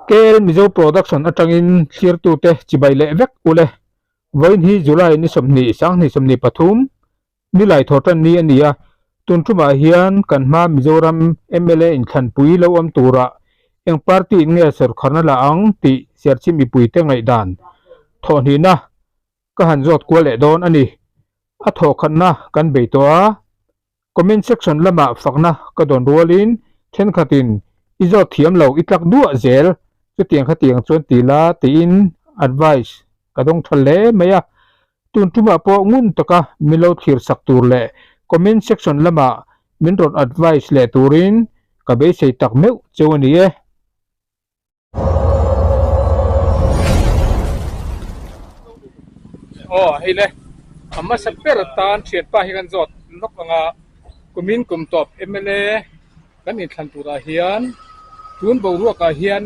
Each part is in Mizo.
KL Mizo Production atangin thlirtute chibai leh vek ule. Vawiin hi July ni 20 2023 Nilai thawhtan ni a ni a, tun tumah hian kan hma Mizoram mla inthlanpui lo awm turah eng party in nge sawrkharna la ang tih Serchhip mipuite ngaihdan thawhhnihna ka han zawt kual leh dawn a ni. A thawhkhatna kan bei tawh a, comment section lamah fakna ka dawn rualin thenkhatin i zawt thiam lo i tlak duah zel chutiang khatiang chuan ti la tiin advice ka dawng tha hle mai a. Tun tumah pawh ngun taka min lo thlir sak tur leh comment section lamah min rawn advice leh turin ka beisei tak meuh cheu a ni e. Aw hei le, a hmasa ber atan thianpa hi kan zawt lawk ang a, kumin kum tawp mla kan inthlan turah hian tun boruakah hian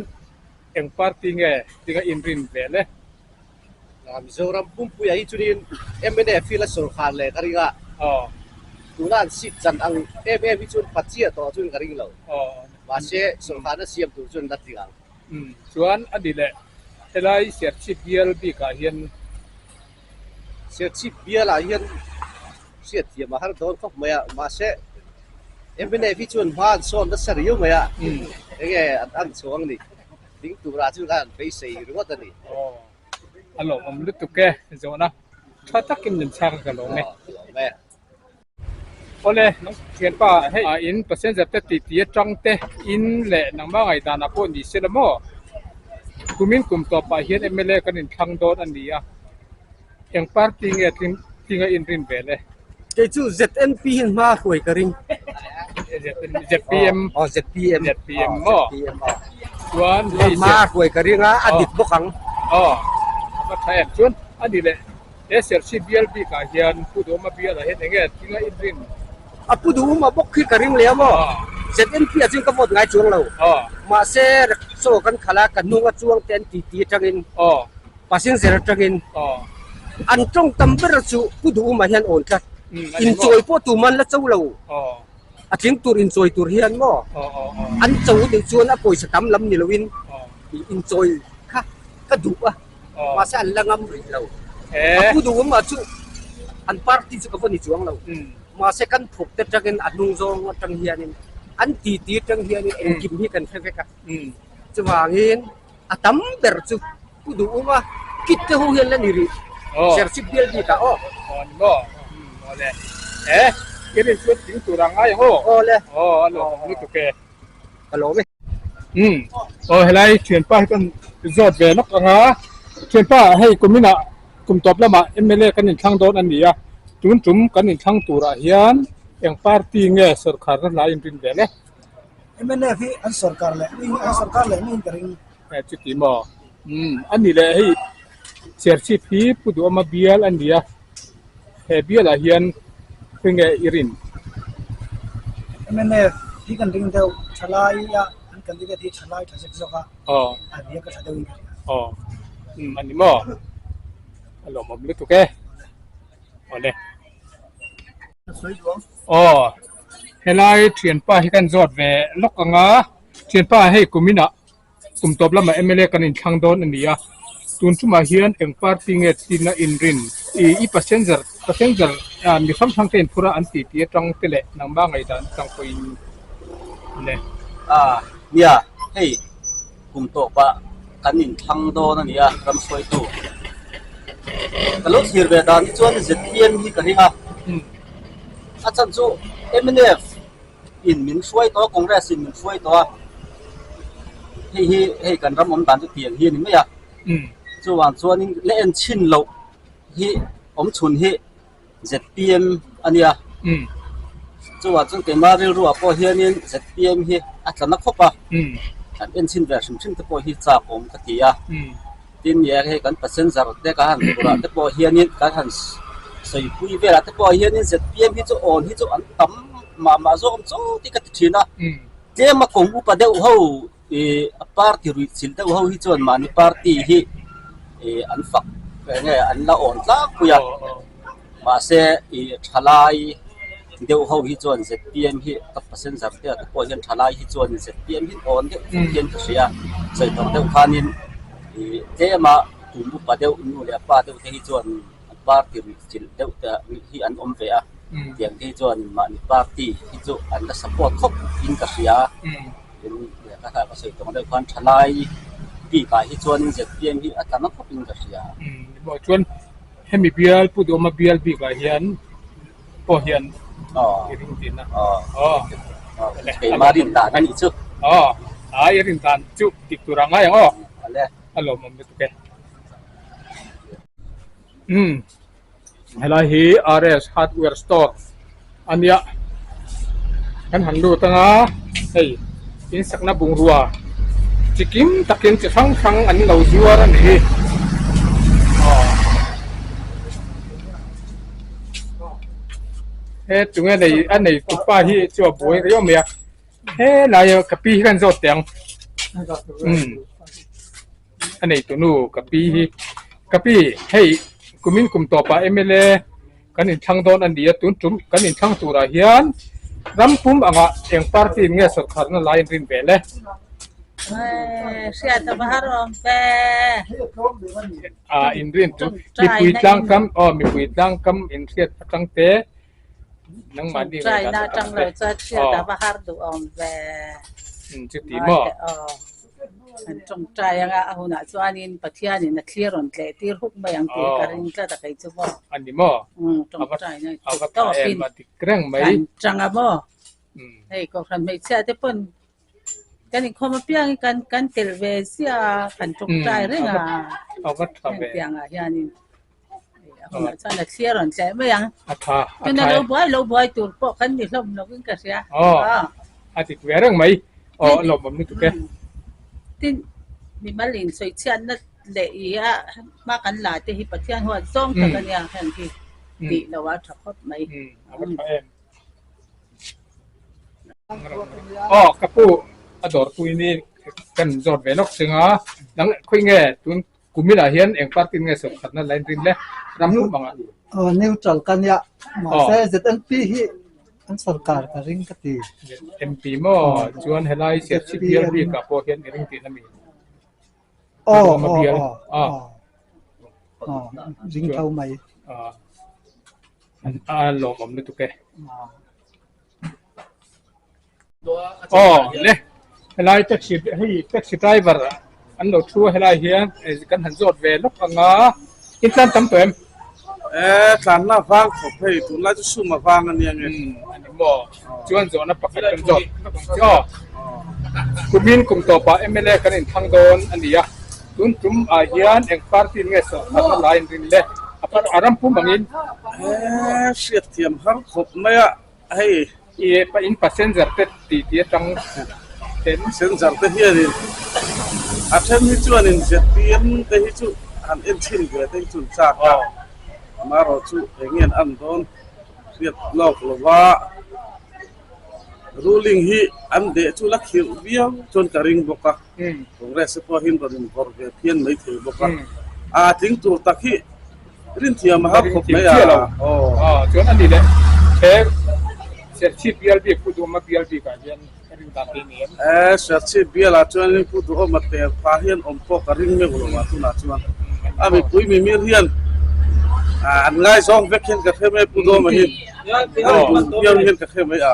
eng party nge tinga inrin ve le? Mizoram pumpuia hi chuanin mnf hi la sawrkhar leh ka ring a, tuna an seat chan ang em em hi chuan pa chiah tawh chuan ka ring lo. Mahse sawrkharna siam tur chuan la tling ang. Chuan a ni leh helai Serchhip bial bikah hian. Serchhip bialah hian hriatthiam a har dawn khawp mai a, mahse mnf hi chuan hma an sawn nasa riau mai a, enge an ang chhuang ni. Ding turah chu khan beisei ringawt a ni. Aw, a lawmawm lutuk e, zawhna tha takin min chhak a ka lawm e. Aw, ka lawm e. Awle, nang thianpa hei ah in passenger te tih tih atang te in leh nangmah ngaihdan ah pawh ni se la maw? Kumin kum tawpah hian mla kan inthlang dawn a ni a, Eng party nge tling tlinga inrin ve le? Kei chu ZNP hian hma hruai ka ring. ZPM. Aw ZPM. ZPM maw? ZPM aw. Chuan hei hma hruai ka ring a, a dik bawk ang. Aw. A va tha em. Chuan a ni leh he Serchhip bial bikah hian Pu Duhawma bialah hian enge tlinga inrin? A Pu Duhawma bawk khi ka ring leh a maw? ZNP ah chuan ka vote ngai chuang lo. Mahse chaw kan khalh a, ka hnung a chuang te an ti ti atangin. Passenger atangin an tawng tam ber chu Pu Duhuma hian awn tlat. Inchawi pawh tuman la cho lo. A tling tur inchawi tur hian maw an cho deuh chuan a pawisa tam lam ni loin inchawi kha ka duh a, mahse an la ngam rih lo. A Pu Duhuma chu an party chu ka va ni chuang lo. Mahse kan thawk te atangin a hnung zawng atang hianin an titi atang hianin engkim hi kan hre vek a. Chuvangin A tam ber chu Pu Duhum a kit te ho hian la ni rih. Serchhip bial bik ah aw. Aw ni maw? Aw le. E, i rin chuan thing tur ang ngai ang aw. Aw le. Aw, a lawm lutuk e. Ka lawm e. Umm. Aw helai thianpa hi kan zawt ve lawk ang a. Thianpa hei kumin ah kum tawp lamah mla kan inthlang dawn a ni a. Tun tum kan inthlang turah hian eng party nge sawrkharna hlai inrin ve le? Mnf hi an sorkar leh mi an sorkar leh miin ka ring. E chuti maw? Umm a ni leh hei Serchhip hi Pu Duhawma bial a ni a, he bialah hian khawi nge i rin? Mnf hi kan ring deuh, thalai a an candidate hi thalai tha zek zawk a, a biak a tha deuhin ka ring a. Aw umm a ni maw? A lawmawm lutuk e. Awle. Aw helai thianpa hi kan zawt ve lawk ang a thianpa hei kumin ah kum tawp lamah mla kan inthlang dawn a ni a tun tumah hian eng party nge tina inrin ih i passenger passenger ah mi hrang hrang te inphur a an tih tih atang te leh nangmah ngaihdan atang pawhin le. A nia hei kum tawpah kan inthlang dawn a ni a ram hruaitu. Ka lo thlir ve dan hi chuan zpm hi ka ring a, a chhan chu mnf in min hruai tawh a, Congress in min hruai tawh a, hei hi hei kan ram awm dan chu tiang hi a ni mai a, chuvang chuanin la en chhin loh hi awm chhun hi zpm a nia. Chuvang chuan keimah rilruah pawh hianin zpm hi a tla na khawp a, kan en chhin ve hrim hrim te pawh hi chak awm ka ti a. Tin ni a hei kan passenger te kan han phurh ah te pawh hianin kan han sawipui velah te pawh hianin zpm hi chu awn hi chu an tam mah mah zawk awm chaw tih ka ti thin a. Tlem a kawng upa deuh ho Ih a party ruih chilh deuh ho hi chuan mahni party hi ih an fak eng nge an la awn tlangpui a mahse ih thalai deuh ho hi chuan zpm hi ka passenger te ah te pawh hian thalai hi chuan zpm hi an awn deuh fur hian ka hria. Sawi tawh deuh khanin ih tlema kum upa deuh nu leh pa deuh te hi chuan party ruihchilh deuh te hi an awm ve a, tiang te hi chuan mahni party hi chu an la support khawp in ka hria. Tin, lehkha ka sawi tawh deuh khan thalai bikah hi chuanin zpm hi a tla na khawp in ka hria. Chuan hemi bial Pu Duhawma bial bikah hian pawh hian i ring tihna. Aw. Keimah rin dan a nih chu. Aw, a i rin dan chu dik tur a ngai ang aw. A lawmawm lutuk e. Umm helai hi RS hardware store a nia kan han lut anga hei in sakna bungrua chi kim takin chi hrang hrang an lo zuar a ni hi aw he tunge nei a nei tupa hi chu a buai riau mai a helai a ka pi hi kan zawt teh ang umm. A neitu nu ka pi hi ka pi hei kumin kum tawpah mla kan inthlang dawn a ni a tun tum kan inthlang turah hian ram pum angah eng party in nge sawrkharna lai in rin vel e. A in rin chu mipui tlangkam aw mipui tlangkam in hriat atang te nangmahni ngaihdan atang te aw chuti maw. An tawngtai anga a hunah chuanin Pathianin a thlir rawn tleh tir huk mai ang tih ka ring tlat a kei chu maw. A ni maw? Umm tawngtai na theih tawpin kan chang a maw? Hei Kohhran hmeichhia te pawn kan inkhawm apiangin kan kan tel ve ziah a, kan tawngtai reng a. Hengtiangah hianin a hunah chuan a thlir rawn tleh mai ang. A tha, a Tuna tha lo e. buai lo buai tur pawh kan ni hlawm lovin ka hria. Aw, a dik ve reng mai. Aw, a lawmawm lutuk e. Tin, mimal in sawichhiatna leh i a hma kan la te hi Pathian huat zawng tak a nia heng hi tih lo a tha khawp mai. A va tha em. Aw, ka pu a dawrpui ni kan zawt ve lawk cheng a, nang khawi nge tun Kuminah hian eng party nge sawrkhatna la inrin le? Ram pum angah. Aw neutral ka nia mahse ZNP hi an sawrkar ka ring ka ti. ZNP maw? Chuan helai Serchhip bial bikah pawh hian i ring tihna mi? Aw aw aw aw ring tho mai. A lawmawm lutuk e. Aw le helai taxi hei taxi driver an lo thu a helai hian kan han zawt ve lawk ang a in tlan tam tawh em? E tlanna vang khawp hei tunlai chu sum a vang a nia nge. A ni maw chuan zawhna pakhat kan zawt lawk ang che aw. Kumin kum tawpah mla kan inthlang dawn a ni a tun tum ah hian eng party nge sawrkharna lai in rin le a ram pum angin. E hriatthiam har khawp mai a hei. I pa in passenger te ti ti atang ten. Passenger te hianin a then hi chuanin zpm te hi chu han en chhin ve te hi chu an chak a, amaherawhchu eng nge an an dawn hriat lawk lova ruling hi an deh chu la khirh viau chuan ka ring bawk a, Congress te pawh hi an rawn invawrh ve phian maithei bawk a, aa tling tur tak hi Rinthiam a har khawp mai a. Aw. Chuan a ni leh he Serchhip bial bik Pu Duhawma bial bikah hian rin dan te ni em? E, Serchhip bialah chuanin Pu Duhawma tel pha hian awm pawh ka ring meuh lo a tunah chuan. A mipui mimir hian an ngaizawng vek hian ka hre mai Pu Duhawma hi. An duh viau hian ka hre mai a.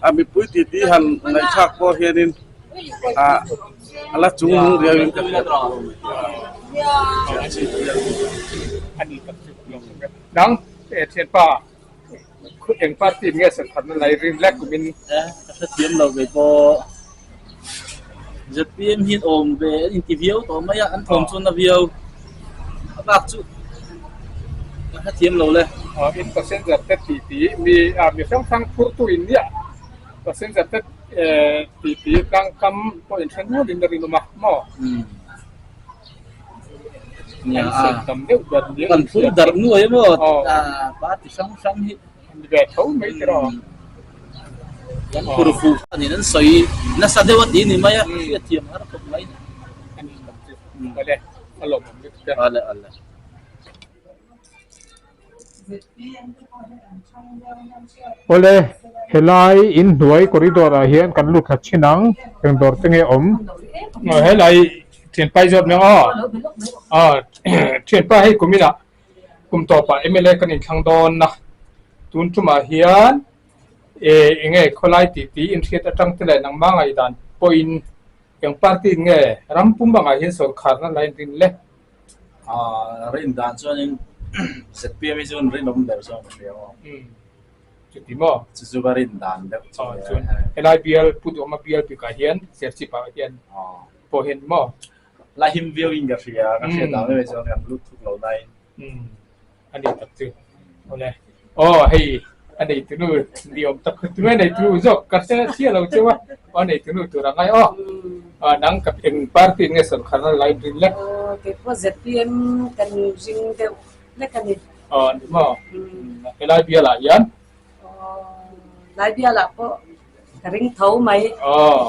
A mipui titi han ngaihthlak pawh hianin a a la chung nung riau in ka hriat a ani tak chu nang e thianpa eng party nge sawrkharna lai rin lek kumin ka hrethiam lo ve pawh zpm hi an awm ve an inti viau tawh mai a an thawm chu na viau a bak chu ka hrethiam lo le in passenger te ti ti mi a mi hrang hrang phurtu in nia Passenger te ti ti tlang kam pawh in hre nual in a rinawm a maw? Nia An sawi tam deuh ber nia kan phur darh nuai emaw party hrang hrang hi ni ve tho mai tiraw? Kan phur fuh a niin an sawi nasa deuh a ti ni mai a hriatthiam har khawp mai. A ni tak chu awle a lawmawm lutuk e. Awle awle. Awle. Helai inhnuai corridor ah hian kan lut thla thin ang eng dawr te nge awm. Helai thianpa i zawt mai ang aw. Thianpa hei kuminah kum tawpah mla kan inthlang dawn a, tun tumah hian eng nge khawlai tih tih inhriat atang te leh nangmah ngaihdan pawhin eng party in nge ram pum angah hian sawrkharna la inrin le? Rin dan chuanin zpm hi chuan rinawm ber chuan ka hria maw? Chuti maw? Chu chu ka rin dan deuh chu. Chuan helai bial Pu Duhawma bial bikah hian Serchhip ah hian pawh hian maw? La him viau in ka hria, ka hriat dan mai mai chuan kan lut thuk lo nain. A ni tak chu. Awle. Aw hei a nei tunu ni awm tak tu nge nei tunu zawk ka hre chiah lo cheu a. Aw a nei tunu tur a ngai aw. Nang ka eng party in nge sawrkharna la in rin le? Aw keipawh zpm kan ring deuh hlek a ni. Aw ni maw? Helai bialah hian? Aw lai bialah pawh ka ring tho mai. Aw.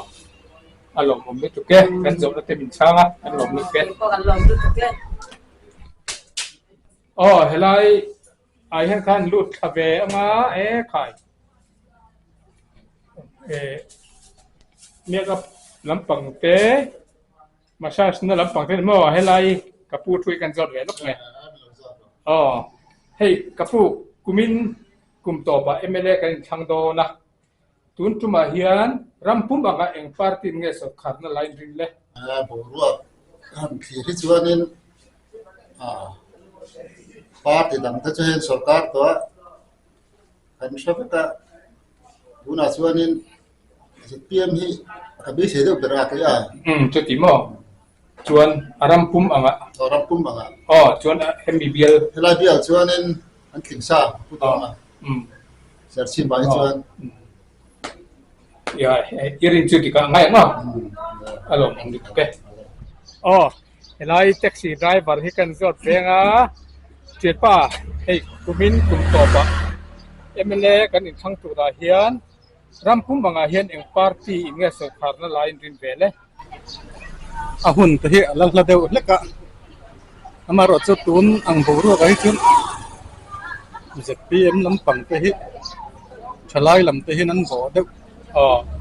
A lawmawm lutuk e, kan zawhna te min chhang a, kan lawm lutuk e. Keipawh kan lawm lutuk e. Aw helai ah hian khan lut thla ve anga e khai e makeup lampang te massage na lampang te ni maw helai ka pu thu hi kan zawt ve lawk nge aw hei ka pu kumin kum tawpah mla kan inthlang dawn a. Tun tumah hian ram pum anga eng party in nge sawrkharna la inrin le? Boruak han thlir hi chuanin party dang te chu heng sawrkar tawh a kan hre vek a, tunah chuanin zpm hi ka beisei deuh ber a kei a. Umm chuti maw? Chuan a ram pum anga. Aw ram pum anga. Aw chuan hemi bial. Helai bial chuanin an tling sa pu tawng a. Umm. Serchhip ah hi chuan. Ya i rin chu tikah ngai ang a. A lawm ang lutuk e. Aw helai taxi driver hi kan zawt veng a. Thianpa hei kumin kum tawpah mla kan inthlang turah hian Ram pum angah hian eng party in nge sawrkharna la inrin vel e? A hun te hi a la hla deuh hlek a, amaherawh chu tun ang boruak ah hi chuan zpm lampang te hi thalai lam te hian an bawh deuh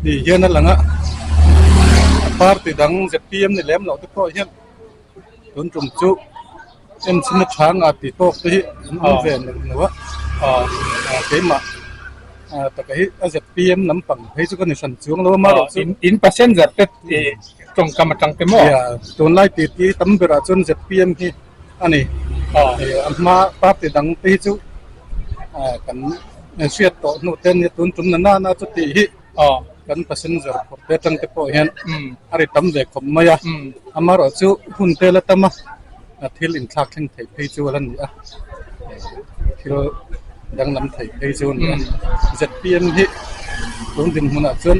ni hian a lang a, party dang zpm ni lem loh te pawh hian tun tum chu en chhin a tha nga tih tawk te hi an awm ve neuh neuh a keimah taka hi a zpm lampang phei chu ka ni hran chuang lo a amaherawh chu in passenger te tawngkam atang te maw tunlai tih hi tam berah chuan zpm hi a ni a hma party dang te hi chu kan hriat tawh hnu te ania tun tum na nana chu tih hi Kan passenger phawrh te atang te pawh hian a ri tam ve khawp mai a, amaherawh chu hun te la tam a, thil inthlak thleng thei phei chu a la ni a, thil danglam thei phei chu a ni a, zpm hi tun dinhmunah chuan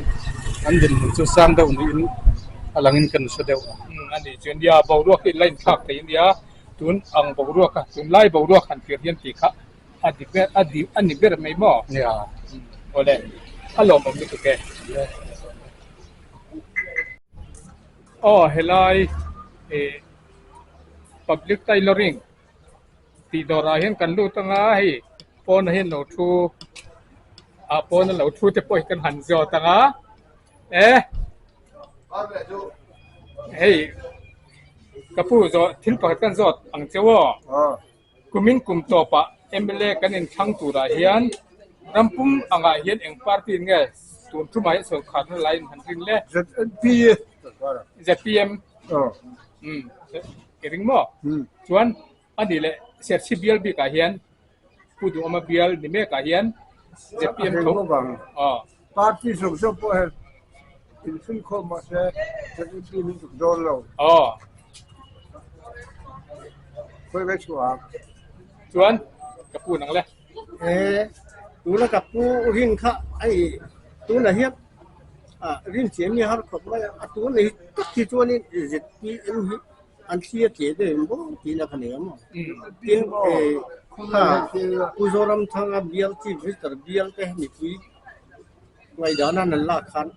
an dinhmun chu sang deuh niin a langin kan hre deuh a. A nih chuan nia boruak hi la inthlak thei a nia, tun ang boruak a, tunlai boruak han fir hian tih kha A dik ber a dik a ni ber mai maw? Nia. Awle a lawmawm lutuk e. Aw helai ih public tailoring tih dawrah hian kan lut anga hei pawnah hian lo thu ah pawna lo thu te pawh hi kan han zawt anga e hei ka pu zawh thil pakhat kan zawt ang cheu aw. Kumin kum tawpah mla kan inthlang turah hian ram pum angah hian eng party nge tun thumah hian sawrkharna la in han rin le? ZNP. Zpm. Umm i ring maw? Chuan a nih leh Serchhip bial bikah hian Pu Duhawma bial ni mekah hian zpm tho. Aw. Party zawk zawk pawh hian infinkhawm mahse ZNP min tuk dawn lo. Aw. Khawi ngai chhuah ang. Chuan ka pu nang le. E tuna ka pu rin kha ai tuna hian a rin chian mi har khawp mai a tuna hi tak hi chuanin ZPM hi an thli a tleh deuh em bawk tihna kha ni ang maw. Tin kha Pu Zoramthanga bial Chief Minister bial te mipui ngaihdan an an lak khan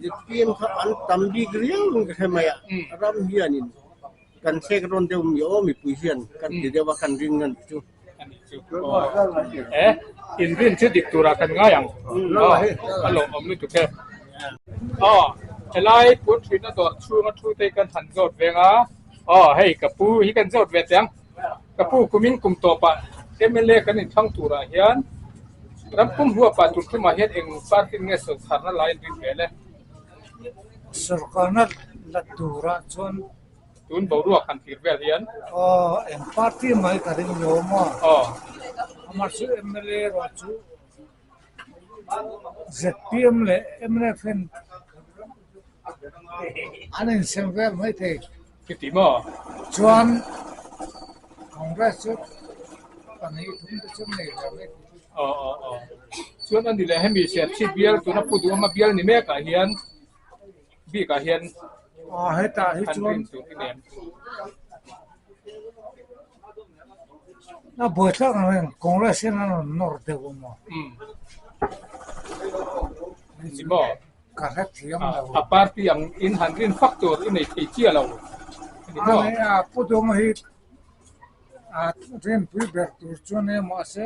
ZPM kha an tam bik riau in ka hre mai a, ram hianin kan thlek rawn deuh mi aw mipui hian kan ti deuh a kan ring a nih chu. chu. E in rin chu dik turah kan ngai ang. Aw a lawmawm lutuk e. Aw helai puan ṭhuina dawr chhunga thu te hi kan han zawt veng a. Aw hei ka pu hi kan zawt ve teh ang. Ka pu kumin kum tawpah mla kan inthlang turah hian ram pum huapah tun ṭumah hian eng party nge sawrkharna lai an rin vel e? Sawrkarna la turah chuan Tun boruak han thlir vel hian. Aw eng party mai ka ring lo maw? Aw. Amah chu mla erawh chu zpm leh mnf hian an insem vel mai thei. Chuti maw? Chuan Congress chu pahnih thum te chu nei ve mai thei. Aw aw aw. Chuan ani leh hemi Serchhip bial tuna Pu Duhawma bial ni mekah hian bikah hian Aw hetah hi chuan a buaithlak ang reng Congress hian an rawn nawr deuh a maw? Ni maw? Ka hre thiam lo. A party ang in han rin fak tur i nei thei chiah lo a ni maw? A nei a, Pu Duhawma hi a rinpui ber tur chuan emaw a se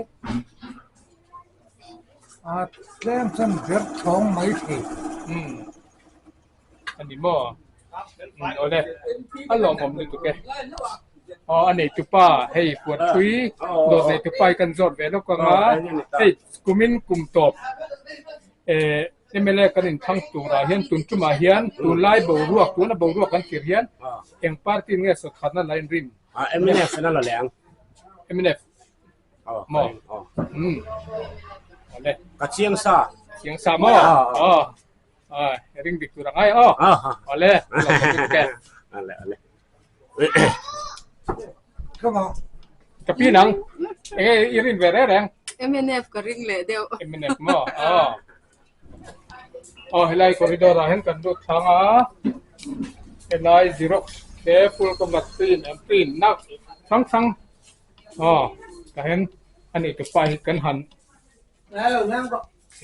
A tlem chuan ber thawng mai thei. Umm a ni maw? Umm awle a lawmawm lutuk e. Aw a neitupa hei puan thui dawt neitupa hi kan zawt ve lawk ang a, hei kumin kum tawp eh mla kan inthlang turah hian tun tumah hian tunlai boruak tuna boruak kan thlir hian eng party nge sawthatna la inrin? Mnf an la leh ang. Mnf. Maw? Umm. Awle. Ka chiang sa. Chiang sa maw? Aw. Aw, ring dik tur angai aw. Awle. Awle, awle. Ka pi nang. Enge i rin ve reng reng? MNF ka ring leh deuh. MNF maw? Aw. Aw, helai corridor ah hian kan lut thlang a. Helai xerox te full cover print an print nak hrang hrang Aw tah hian a nih tupa hi kan han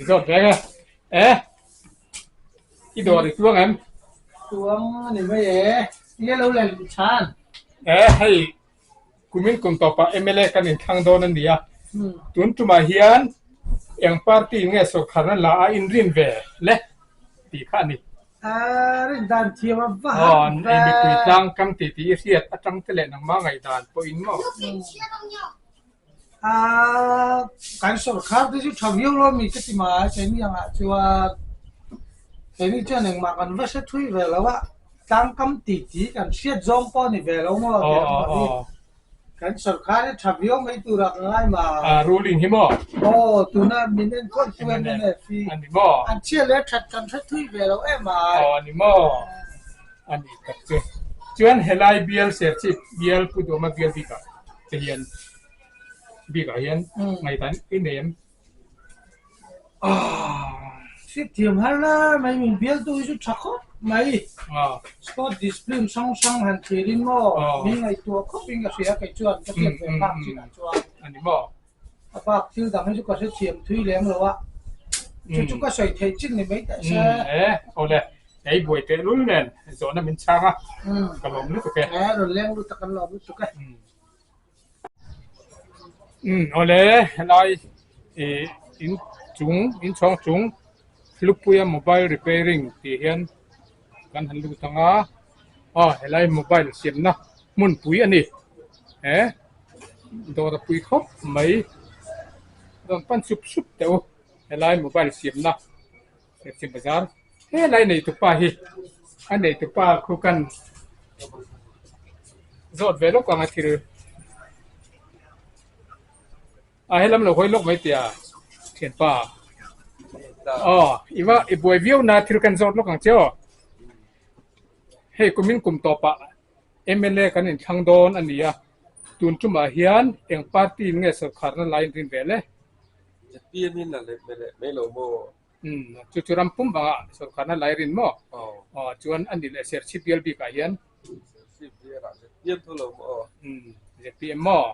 zawt reng e. E i dawr i tuang em? Tuang a ni mai e. Tinge lo len chhan? E hei kumin kum tawpah mla kan inthlang dawn a ni a. Tun tumah hian eng party nge sawrkharna la a inrin ve le tih kha a ni. Rin dan thiam a va han ve. Aw, mipui tlang kam tih tih i hriat atang te leh nangmah ngaihdan pawhin maw? Kan sawrkhar te chu tha viau lo mi ka ti mai, keini angah chuan keini chuan engmah kan va hre thui ve lo a, tlang kam tih tih kan hriat zawng pawh a ni ve lo maw? Kan sawrkhar hi tha viau mai turah ka ngai ma. A ruling hi maw? Aw, tuna min enkawl tu MNF hi. A ni maw? An chhia leh that kan hre thui ve lo em ai. Aw, a ni maw? A ni tak chu. Chuan helai bial Serchhip bial Pu Duhawma bial bikah te hian bikah hian ngaihdan i nei em? Hriat thiam har la mai min bialtu hi chu tha khawp mai. Sport discipline hrang hrang han thlir in maw min ngaihtuah khawp in ka hria kei chuan ka hriat ve phak chin ah chuan. A ni maw? A bak thil dang hi chu ka hrethiam thui lem lo a. Chu chu ka sawi theih chin ni mai teh se. E awle ei buai teh lul nen zawhna min chhang a ka lawm lutuk e. E rawn leng lut a kan lawm lutuk e. Umm awle helai ih in chung in chhawng chung Hlupuia mobile repairing tih hian kan han lut ang a aw helai mobile siamna hmunpui a ni he dawr a pui khawp mai rawn pan sup sup teh u helai mobile siamna Serchhip bazar helai neitupa hi a neitupa khu kan zawt ve lawk ang a thil a helam lo hawi lawk mai tia thianpa aw i va i buai viau na thil kan zawt lawk ang che aw hei kumin kum tawpah mla kan inthlang dawn a ni a tun tumah hian eng party in nge sawrkharna lai in rin vel e. Zpm in a let leh mai lo maw? Umm chu chu ram pum bangah sawrkharna lai rin maw? Aw chuan a ni leh Serchhip bial bikah hian. Serchhip bialah zpm thu lo maw? Umm zpm maw?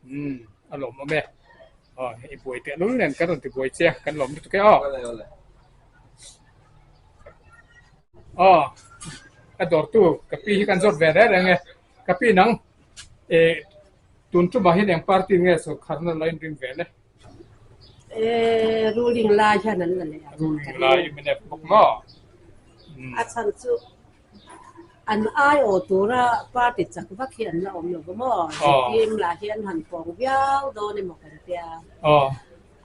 Umm a lawmawm e. Aw i buai teh lul nen kan rawn ti buai che a kan lawm lutuk e aw. Aw a dawrtu ka pi hi kan zawt ve reng reng e. Ka pi nang eh. Tun tumah hian eng party nge sawrkharna la inring ve le? E, ruling lai hian an la leh ang. Ruling lai mnf bawk maw? A chhan chu an aiawh tura party chak vak hi an la awm lo va maw? ZPM lah hi an han pawng viau dawn emaw kan tia.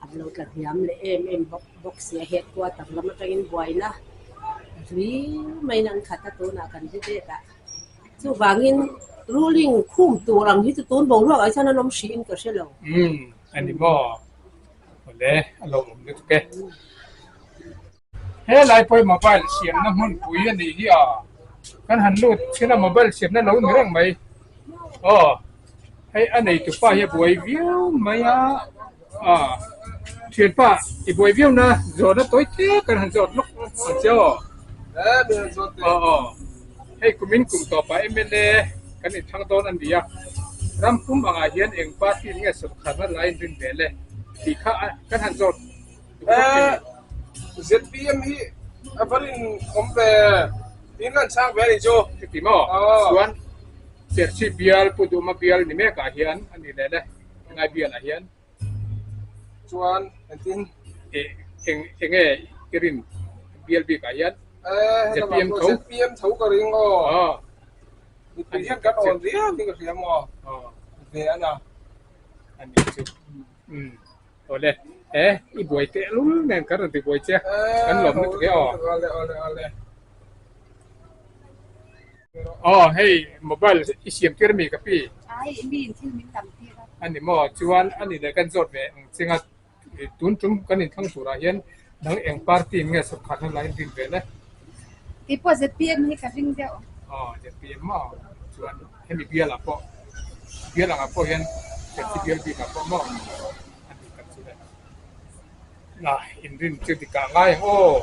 An lo tla hniam leh em em bawk bawk si a, headquarter lam atangin buaina riu maiin an khat a tunah kan hre det a. Chuvangin ruling khum tur ang hi chu tun boruak ah hian an awm hrihin ka hre lo. Umm a ni maw? Awle a lo awm lutuk e. He lai pawh hi mobile siamna hmunpui a nih hi a, kan han lut chhin a mobile siamna lo ni reng mai. Aw hei a neitu pa hi a buai viau mai a, ah thianpa i buai viau na zawhna tawi tlek kan han zawt lawk ang che aw. Aw aw hei kumin kum tawpah mla kan inthlang dawn a ni a, ram pum angah hian eng party nge sawrkharna la inrin ve le tih kha kan han zawt. ZPM hi a va rin awm ve tin kan chhang ve a ni chu. Chuti maw? Chuan Serchhip bial Pu Duhma bial ni mekah hian a ni leh le Ngai bialah hian. Chuan engtin? Eng enge i rin bial bikah hian? ZPM tho. ZPM tho ka ring aw. Mipui hian kan awn riau hi ka hria maw? Ve a na. A ni chu. Umm. Awle, e, i buai teh lul nen kan rawn ti buai che, kan lawm lutuk e aw. Awle, awle, awle. Aw, hei mobile i siam tir mi ka pi. Ai, mi in thil min tam tir a. Ani maw, chuan ani leh kan zawt ve ang chinga tun tum kan inthlang turah hian nang eng party in nge sawrkharna la in rin ve le? Kei pawh ZPM hi ka ring deuh. Aw, ZPM maw? Chuan hemi bialah pawh, bial angah pawh hian Church bial bikah pawh maw a nih tak chu le. Na, inrin chu dikah ngai ang aw.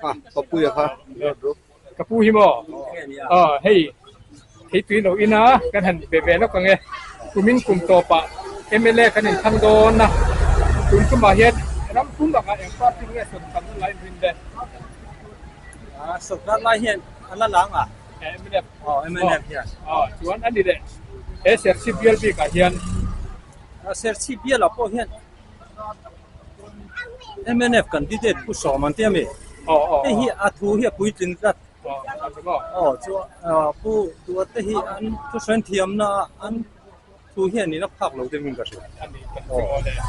Ah, ka pu ya kha. Ka pu hi maw? Aw, hei theitui lo ina kan han be ve lawk ang e. Kumin kum tawpah mla kan inthlang dawn a, tun tumah hian ram pum angah eng party nge sawrkharna la inrin le? Sawrkar lai hian a la lang a. Mnf. Aw, mnf hian. Aw, chuan a ni leh he Serchhip bial bikah hian. Serchhip bialah pawh hian mnf candidate Pu Sawm an ti a mi? Hei hi a thu hi a puitling tlat. Aw chu Pu Duhate hi an thuhrawn thiamna ah an thu hian in a phak lo deuhin ka hria. Aw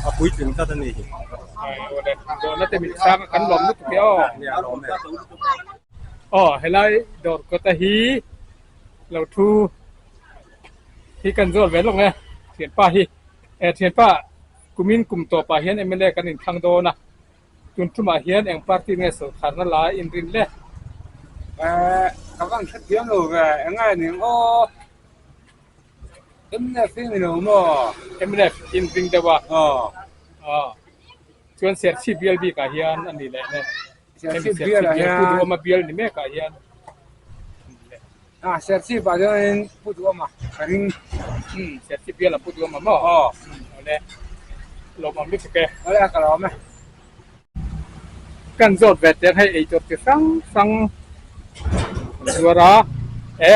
a puitling tlat a ni hi. Aw helai dawr kawta hi lo thu hi kan zawt ve lawk e thianpa hi. E thianpa kumin kum tawpah hian mla kan inthlang dawn a. Tun tumah hian eng party nge sawrkharna la inrin le? Eh, ka van hre thiam lo ve, eng nge ning aw? Mnf hi ni lo maw? Mnf inring deuh a. Aw. Aw. Chuan Serchhip bial bikah hian a ni leh ne. Serchhip bial ah hian. Pu Duhawma bial ni mekah hian. Ah, Serchhip ah chuanin Pu Duhawma ka ring. Umm, Serchhip bial ah Pu Duhawma maw? Aw. Awle. Lawmawm lutuk e. Awle, ka lawm e. Kan zawt ve teng hei eitur chi hrang hrang an zuar a, e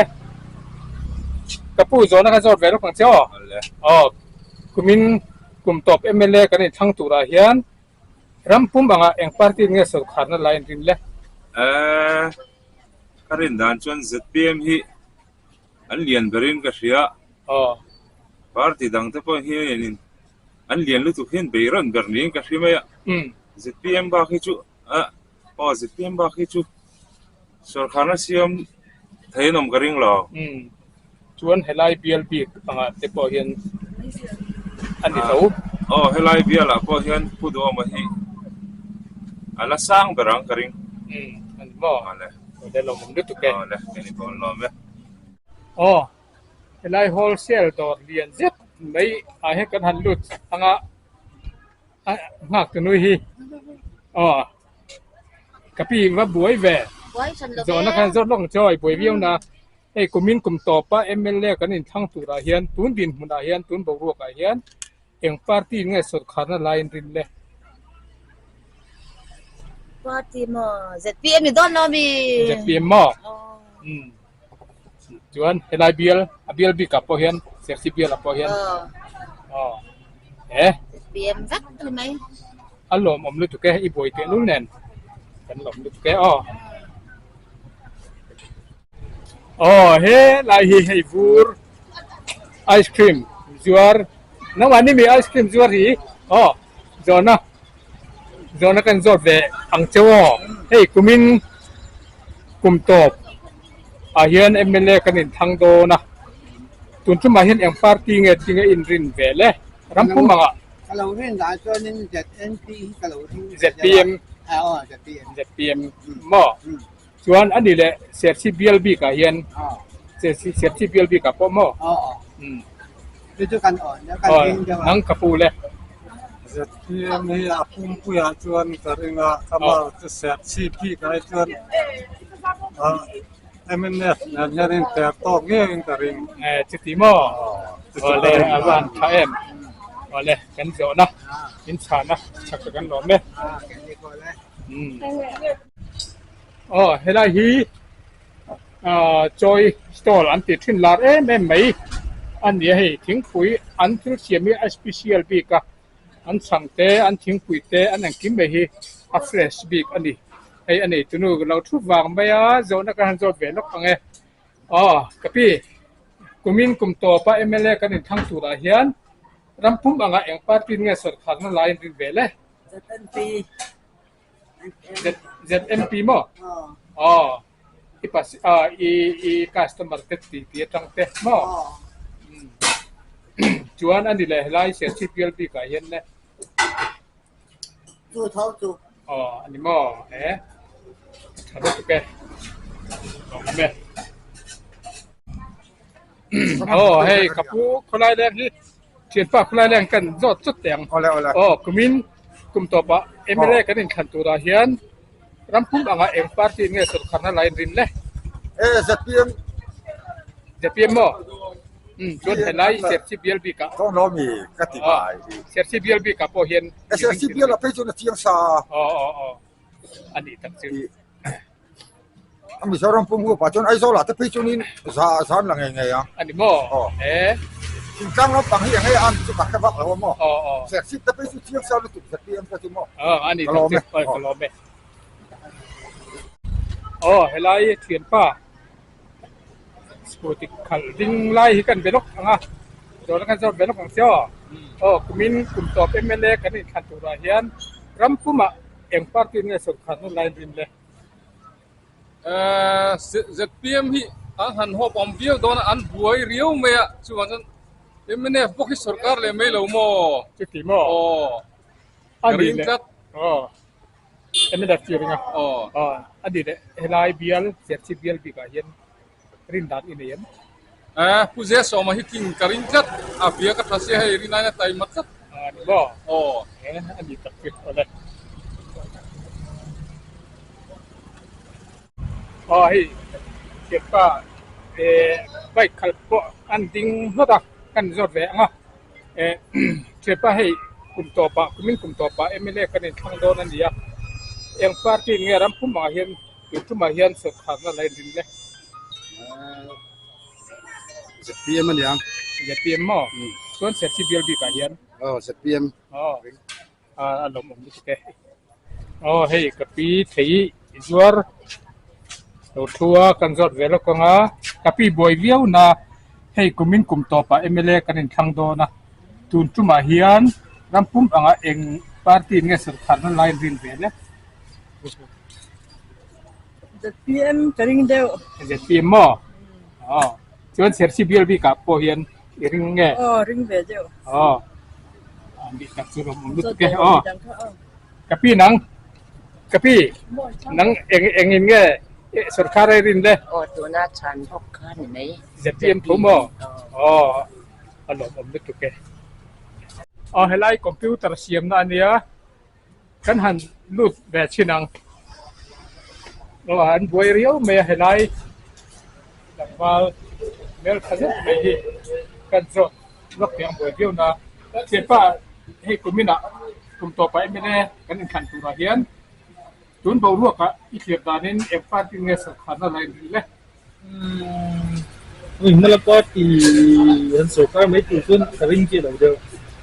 ka pu zawhna kha zawt ve lawk ang che aw. Aw, kumin kum tawp mla kan inthlang turah hian ram pum angah eng party nge sawrkharna la inrin le? Eh, ka rin dan chuan zpm hi an lian berin ka hria. Aw. Party dang te pawh hianin an lian lutuk hian bei rawn ber niin ka hria mai a. Zpm bak hi chu ah aw zpm bak hi chu sawrkharna siam thei an awm ka ring lo. Chuan helai bial bik angah te pawh hian a ni tho. Aw helai bialah pawh hian Pu Duhawma hi a la sang ber ang ka ring. A ni maw? Awle. Awle lawmawm lutuk e. Awle, kei ni pawh an lawm e. Aw, helai wholesale dawr lian zet mai ah hian kan han lut anga a nghak tu nui hi aw ka pi va buai ve zawhna khan zawt lawk ang che aw i buai viau na hei kumin kum tawpa mla kan inthlang turah hian tun dinhmunah hian tun boruakah hian eng party nge sawrkharna lai in rin le. Party maw zpm ni dawn lo mi zpm maw. Chuan helai bial a bial bikah pawh hian Serchhip bialah pawh hian aw he ZPM vek a ni mai. A lawmawm lutuk e i buai tehlul nen kan lawm lutuk e aw. Aw helai hi hei vur ice cream zuar nangmah ni mi ice cream zuar hi aw zawhna zawhna kan zawt ve ang cheu aw hei kumin kum tawp ah hian mla kan inthlang dawn a tun tumah hian eng party nge tinge inrin ve le ram pum angah. Ka lo rin dan chuanin ZNP hi ka lo ring ZPM aw ZPM ZPM maw chuan ani leh Serchhip bial bikah hian Serchhip bial bikah pawh maw chu chu kan awn kan ring deuh a nang ka pu le ZPM hi a pumpuiah chuan ka ring a amah chu Serchhip bikah hi chuan mnf nen hian in ter tawk ngeiin ka ring. Chuti maw? Awle a van tha em? Awle kan zawhna in chhana chak chu kan lawm e. Aw helai hi chawi stall an tih thin lar em em mai a ni a hei thingpui an thil siam hi a special bik a an chhang te an thingpui te an engkim mai hi a fresh bik a ni. Hei a nei tunu ka lo thup vang mai a, zawhna ka han zawt ve lawk ang e. Aw, ka pi, kumin kum tawpa mla kan inthlang turah hian ram pum anga eng party nge sawrkharna lai in rin ve le? ZNP. ZNP maw? Aw, i pas, ah, i i customer te ti ti atang te maw? Chuan a ni leh helai Serchhip bial bikah hian le. Chu tho chu. Aw ani maw e tha lutuk e lawm e aw hei ka pu khawlai leng hi thianpa khawlai leng kan zawt chawt teh ang aw kumin kum tawpah mla kan inthlan turah hian ram pum anga eng party nge sawrkharna la inrin le e zpm zpm maw um chuan helai serchhip bial bikah Thawng lo mi ka ti mai hi serchhip bial bikah pawh hian serchhip bial ah phei chuan a chiang sa aw aw aw a nih tak chu a Mizoram pum huap ah chuan Aizawl ah te phei chuan in za zan la ngei ngei ang a ni maw e thingtlang lampang hi eng nge an chu ka hre vak lo a maw aw aw serchhip te phei chu chiang sa lutuk zpm ka ti maw aw a nih tak chu ka lawm e aw helai thianpa Scooty khalh ding lai hi kan be lawk ang a, zawhna kan zawt ve lawk ang che aw. Aw kumin kum tawp mla kan inthlan turah hian ram pumah eng party nge sawrkharna line rin le? Zpm hi an han hawp awm viau dawn a, an buai riau mai a, chuvang chuan mnf bawk hi sawrkar leh mai lo maw? Chuti maw? Aw, ka ring tlat. Aw. Mnf chu ring a. Aw. A ni leh helai bial Serchhip bial bikah hian rin dan i nei em? Eh, Pu Zesawma hi king ka ring tlat. A bia ka tha sia hei rin aina taima tlat. A ni maw? Aw. Eh, a ni tak chu. Awle. Aw hei thianpa eh bike khalh pawh an ding hlawt a, kan zawt ve ang a. Eh thianpa hei kum tawpah kumin kum tawpah mla kan inthlang dawn a ni a, eng party nge ram pum ah hian tun tumah hian sawrkharna la inrin le? Zpm a niang. Zpm maw? Chuan Serchhip bial bikah hian? Aw zpm. Aw a lawmawm lutuk e. Aw hei ka pi thei i zuar lo thu a kan zawt ve lawk ang a ka pi buai viau na hei kumin kum tawpah mla kan inthlang dawn a tun tumah hian ram pum anga eng party nge sawrkharna lai an rin ve le. Zpm ka ring deuh. Zpm maw? Aw chuan Serchhip bial bikah pawh hian i ring nge? Aw ring ve deuh. Aw a nih tak chu lawmawm lutuk e aw. Ka pi nang ka pi nang eng engin nge sawrkar a rin le? Aw tuna chhan bawk kha ni mai. Zpm tho maw? Aw a lawmawm lutuk e. Aw helai computer siamna a nia kan han lut ve chhin ang. Aw an buai riau mai a helai tlangval hmeltha zet mai hi kan zawt lawk thei ang buai viau na. Thianpa hei kuminah kum tawpah mla kan inthlan turah hian tun boruakah i thlir danin eng party nge sawrkharna la inrin le? Hmala party an sorkar mai tur chuan ka ring chiah lo deuh.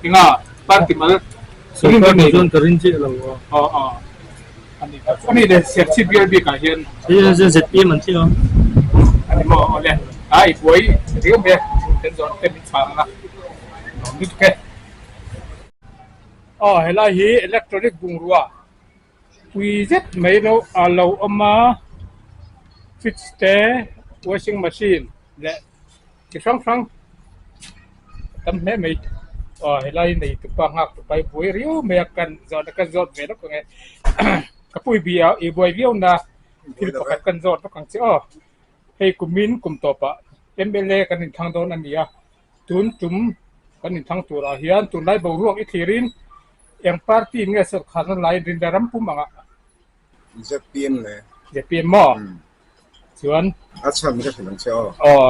Enga party mal sorkar tur chuan ka ring chiah lo a. Aw aw ani tak chu ani le Serchhip bial bikah hian. Hei hian ZPM an thleng a. Ani maw aw le a i buai riau mai a kan zawh te min chhang ang a nuam lutuk e. Aw helai hi electronic bungrua Pui zet mai lo a lo awm a, fridge te, washing machine leh chi hrang hrang a tam hle mai. Aw helai nei tupa nghak tupa hi buai riau mai a kan zawhna kan zawt ve lawk ang e. Ka pui bi a i buai viau na thil pakhat kan zawt lawk ang che aw. Hei kumin kum tawpah mla kan inthlang dawn a ni a. Tun tum kan inthlang turah hian tunlai boruak i thlirin eng party in nge sawrkharna laiin rinda ram pum angah? ZPM le. ZPM maw? Chuan. A chhan ka hrilh ang che aw. Aw.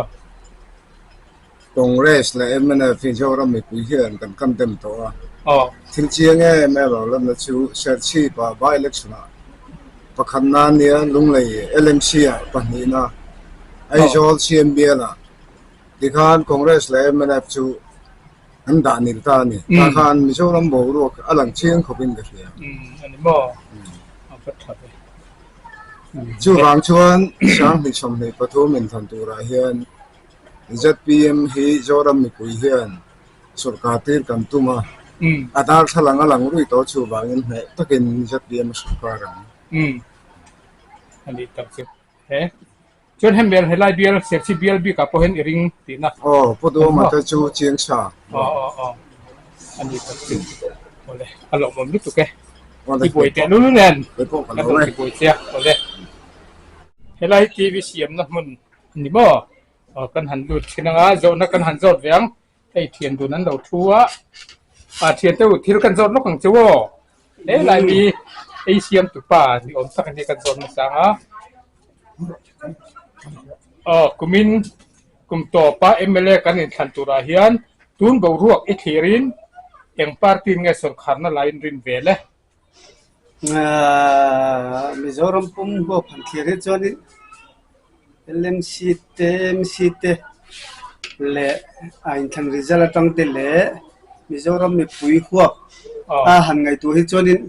Congress leh mnf hi Zoram mipui hian kan condemn tawh a. Aw. Thil chiang em em lo lanna chu Serchhip ah by election ah pakhatna ania Lunglei LMC ah pahnihna Aizawl CMBL ah Tikhan Congress leh mnf chu an dah nil ta a ni. Tah khan Mizoram boruak a lang chiang khawpin ka hria. A ni maw? A va tha ve. Chuvang chuan 2023 inthawn turah hian zpm hi Zoram mipui hian sawrkar tir kan tum a, a darthlalang a lang rui tawh chuvangin hneh takin zpm a sawrkar ang. A ni tak chu. He. Chuan hemi bial helai bial Serchhip bial bikah pawh hian i ring tihna. Aw, Pu Duhawma te chu chiang sa. Aw aw aw. A ni tak chu. Awle, a lawmawm lutuk e. I buai teh lul nen. Ka lo ti buai che a, awle. Helai hi TV siamna hmun a ni maw? Aw, kan han lut thin anga, zawhna kan han zawt ve ang. Hei thian dun an lo thu a, a thian te u thil kan zawt lawk ang chu aw. He lai mi ei siam tu pa ni awm tak hi kan zawt nasa ang a. Aw kumin kum tawpa mla kan inthlan turah hian tun boruak i thlirin eng party nge sawrkharna laiin rin vel e. Mizoram pum huap han thlir hi chuanin LMC te MC te leh a inthlan result atang te leh Mizoram mipui huap a han ngaihtuah hi chuanin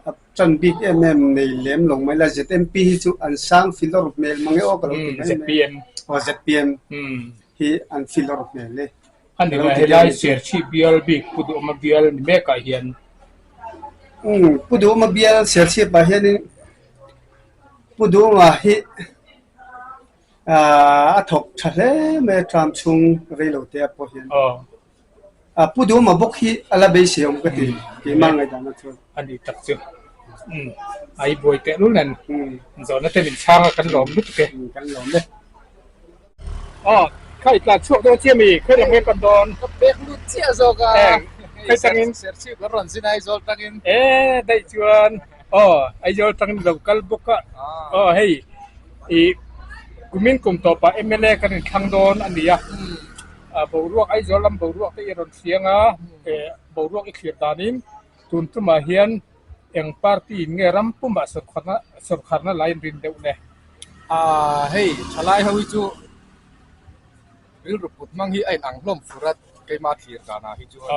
a tan bik em em nei lem lo mai la ZMP hi chu an sang filawr hmel mang e aw ka lo ti mai mai aw ZPM hi an filawr hmel e. A ni mai, helai Serchhip bial bik Pu Duhawma bial ni mekah hian. Umm, Pu Duhawma bial Serchhip ah hianin Pu Duhawma hi a thawk tha hle mai a term chhung reilo te ah pawh hian. Pu Duhawma bawk hi a la beisei awm ka ti, keimah ngaihdan ah chuan. A ni tak chu. Umm, a i buai tehlul nen zawhna te min chhang a kan lawm lutuk e. Kan lawm e. Aw, khai tlan chhuak dawn chiah mi, khai lam nge pan dawn? Ka pek lut chiah zawk a. Eng, khai tangin. Serchhip kan rawn zin Aizawl tangin. E, daih chuan, aw, Aizawl tangin lo kal bawk a. Aw, hei, i kumin kum tawpah mla kan inthlang dawn a ni a. Boruak, Aizawl lam boruak te i rawn hriang a, boruak i thlir danin tun tumah hian eng party in nge ram pumah sawrkharna sawrkharna lain rin deuh le? Aaa hei thalai ho hi chu rilru put hmang hi a inang hlawm fur a keimah thlir danah hi chuan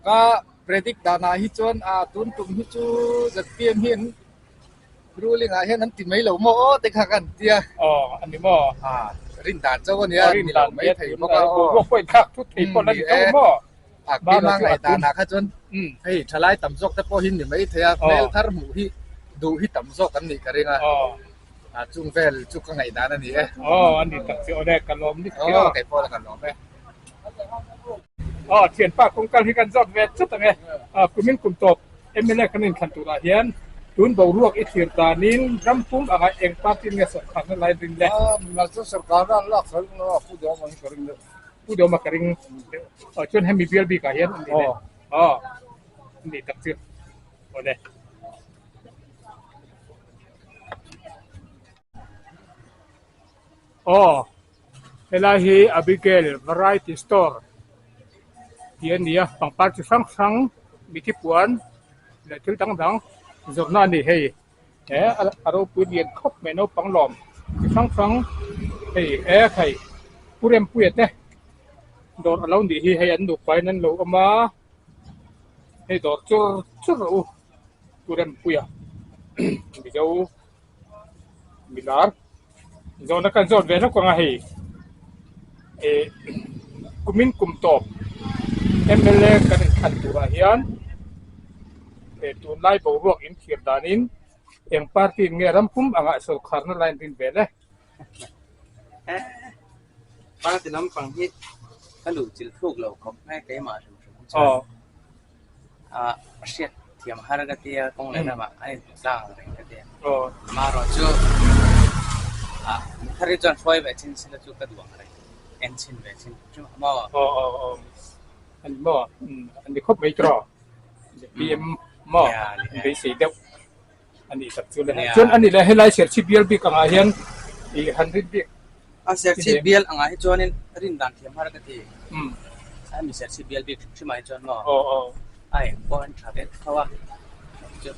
ka predict danah hi chuan aa tun tum hi chu zpm hi an ruling ah hian an ti mai lo maw aw te kha ka an tia. Aw a ni maw? Aa rin dan chauh a nia ni lo mai thei bawk a aw. Boruak pawh inthlak thut thei pawh la ni tho maw? A keimah ngaihdanah kha chuan hei thalai tam zawk te pawh hi ni mai thei a, hmel thar hmuh hi duh hi tam zawk an nih ka ring a, a chung vel chu ka ngaihdan a ni e. Aw a ni tak chu aw le ka lawm ni thei aw. Aw kei pawh la ka lawm e. Aw thianpa kawngkal hi kan zawt ve chut ang e, kumin kum tawp mla kan inthlan turah hian tun boruak i thlir danin ram pum anga eng party nge sawrkharna lai rin le? Mimal chu sawrkarna an lak fel a, pu dawm ang hi ka ring deuh. Pu Dawma ka ring deuh. Aw chuan hemi bial bikah hian a ni le. Aw a ni tak chu. Awle. Aw helai hi Abigail Variety Store tih a ni a, pangpar chi hrang hrang mithi puan leh thil dang dang zawrhna a ni hei. He a ropui lian khawp mai naupang lawm chi hrang hrang. Hei e khai Pu Rempuia te dawr a lo nih hi hei an nupa in an lo awm a hei dawr chur chur rawh u Pu Rempuia Mizo milar zawhna kan zawt ve lawk ang a hei eh kumin kum tawp mla kan inthlan turah hian eh tunlai boruak inthiam danin eng party in nge ram pum angah sawrkharna la inrin ve le. Party lampang hi ka luh chilh thluk lo khawp mai keimah hrim hrim hi chuan ah hriat thiam har ka tia kawng leh lamah a inhmu tlang ang reng ka tia. Amaherawhchu ah mithar hi chuan hruai ve chin sila chu ka duh ang reng en chhin ve chin hrim a maw. Aw aw aw ani maw ani khawp mai tawh ZPM maw beisei deuh. A nih tak chu le. Chuan a nih leh helai Serchhip bial bik angah hian i han rin bik. A Serchhip bial angah hi chuanin rin dan thiam har ka ti. Hemi Serchhip bial bik hrim hrimah hi chuan maw a eng pawh an tha vek tho a. Chu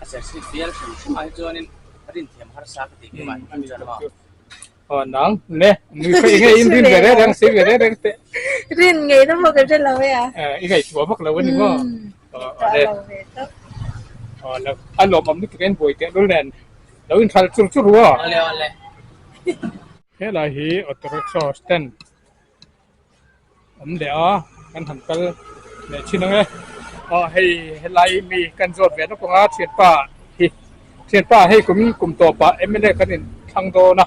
a Serchhip bial hrim hrimah hi chuanin rin thiam harsa ka ti keimah hrim chuan maw. Aw nang le nui kha enge in rin ve reng reng si ve reng reng te. Rin ngei na maw ka hre lo e a. I ngaihtuah vak lo a ni maw. Ngaihtuah lo ve tawp. Aw lo a lawmawm lutuk en buai teh lul nen lo in hral chur chur ru aw. Awle awle. Helai hi auto rickshaw stand awm leh a kan han kal leh thin ang e aw hei helai mi kan zawt ve lawk ang a thianpa hi thianpa hei kum kum tawpah mla kan in thlang dawn a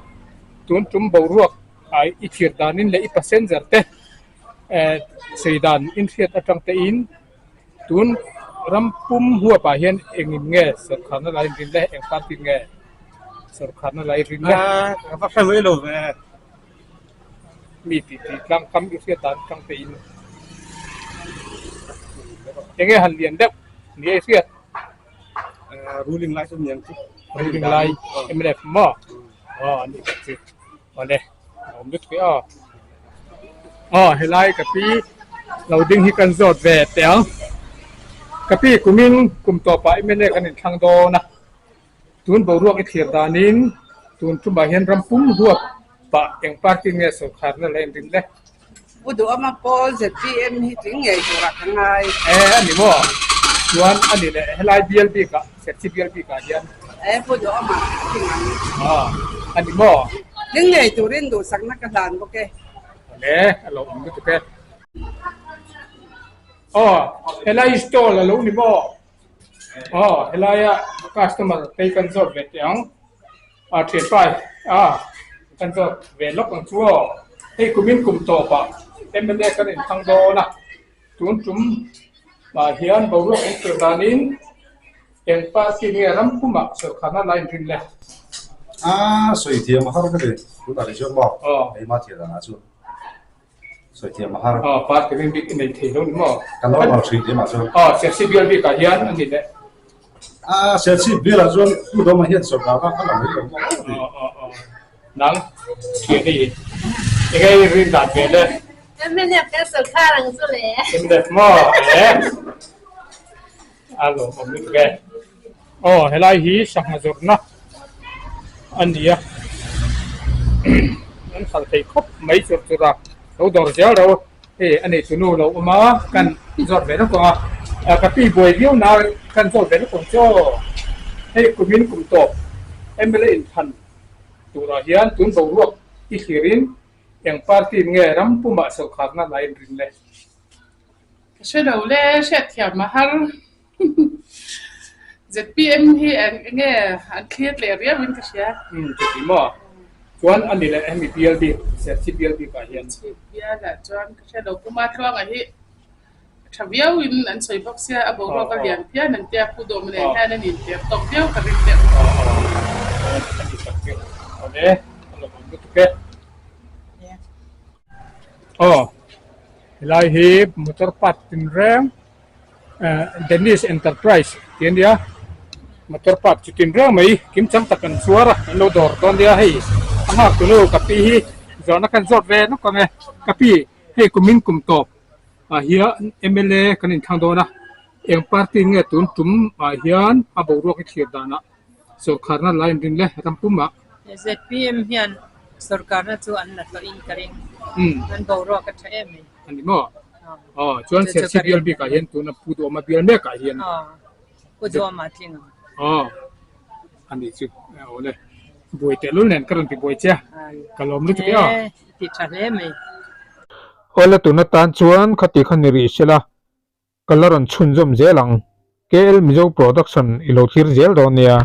tun tum boruak ah i thlir danin leh i passenger te eh sawi dan inhriat atang te in tun ram pum huapah hian engin nge sawrkharna lai rin le eng party nge sawrkharna lai rin le. Ka va hre mai lo ve. Mi tih tih tlang kam i hriat dan tang te in enge han lian deuh ni a i hriat ruling lai chu niang chu ruling lai mnf maw aw ani tak chu awle a awm lutuk e aw aw helai ka pi lo ding hi kan zawt ve teh ang ka pi kumin kum tawpah mla kan inthlang dawn a. Tun boruak i thlir danin tun tumah hian ram pum huap pah eng party nge sawrkharna la inrin le? Pu Duhawma pawl zpm hi tling ngei turah ka ngai. E a ni maw? Chuan a ni leh helai bial bikah Serchhi bial bikah hian. E Pu Duhawma tling ang. Aw a ni maw? Tling ngei turin duhsakna ka hlan bawk e. Awle a lo awm lutuk e. Aw helai stall a lo ni maw? Aw helaia customer te kan zawt ve teh ang a thianpa a kan zawt ve lawk ang chu aw hei kumin kum tawpah mla kan inthlang dawn a tun tum ah hian boruak in thlir danin eng party nge ram pumah sawrkharna la inrin le. A sawi thiam a har ka ti tunah leh chuan maw keimah thian danah chuan. Sawi thiam a har. Aw party rin bik i nei thei lo ni maw? Ka normal thin tih mah chuan. Aw Serchhip bial bikah hian a ni leh. A Serchhip bialah chuan Pu Dawma hian sawrkar kha a la mai lo maw? Aw aw aw nang thian i enge i rin dan ve le? Mnf kan sawrkar ang chu le. Mnf maw? E a lawmawm lutuk e. Aw helai hi sangha zawrhna a ni a an khalh thei khawp mai chur chur a lo dawr zel ro hei a nei tunu lo awm a kan zawrh ve lawk ang a ka pi buai viau na kan zawrh ve lawk ang chu aw hei kumin kum tawp mla inthlan turah hian tun boruak i thlirin eng party nge ram pumah sawrkharna la inrin le. Ka hre lo le, hriatthiam a har. Zpm hi eng nge an thlir leh riau in ka hria. Umm chuti maw? Chuan a ni leh hemi bial bik, Serchhip bial bik ah hian. Serchhip bial ah chuan ka hre lo, Pu Matluanga hi a tha viau in an sawi bawk sia, a boruak a lian phian an tia, Pu Dawma nen hian an inter tawk viau ka ring deuh. Aw aw a ni tak chu. Awle, a lawmawm lutuk e. Aw. Helai hi motor part tinreng Dennis Enterprise tih a nia motor part chi tinreng mai kim chang tak an zuar a an lo dawr dawn nia hei a nghak tunu ka pi hi zawhna khan zawt ve nawk ang e ka pi hei kumin kum tawp ah hian mla kan inthlang dawn a eng party nge tun tum ah hian a boruak hi thlir danah sawrkharna la inrin le ram pumah. Zpm hian. Sorkarna chu an la hlawh in ka ring. An boruak a tha em mai. A ni maw? Aw, chuan Serchhip bial bikah hian tuna Pu Duhawma bial mekah hian. Aw, Pu Duhawma tling ang. Aw, a ni chu. Aw le, buai tehlul nen ka rawn ti buai che a, ka lawm lutuk e aw. E, i ti tha hle mai. Aw le, tuna tan chuan khati kha ni rih sela, ka la rawn chhunzawm zel ang. KL Mizo Production i lo thlir zel dawn nia.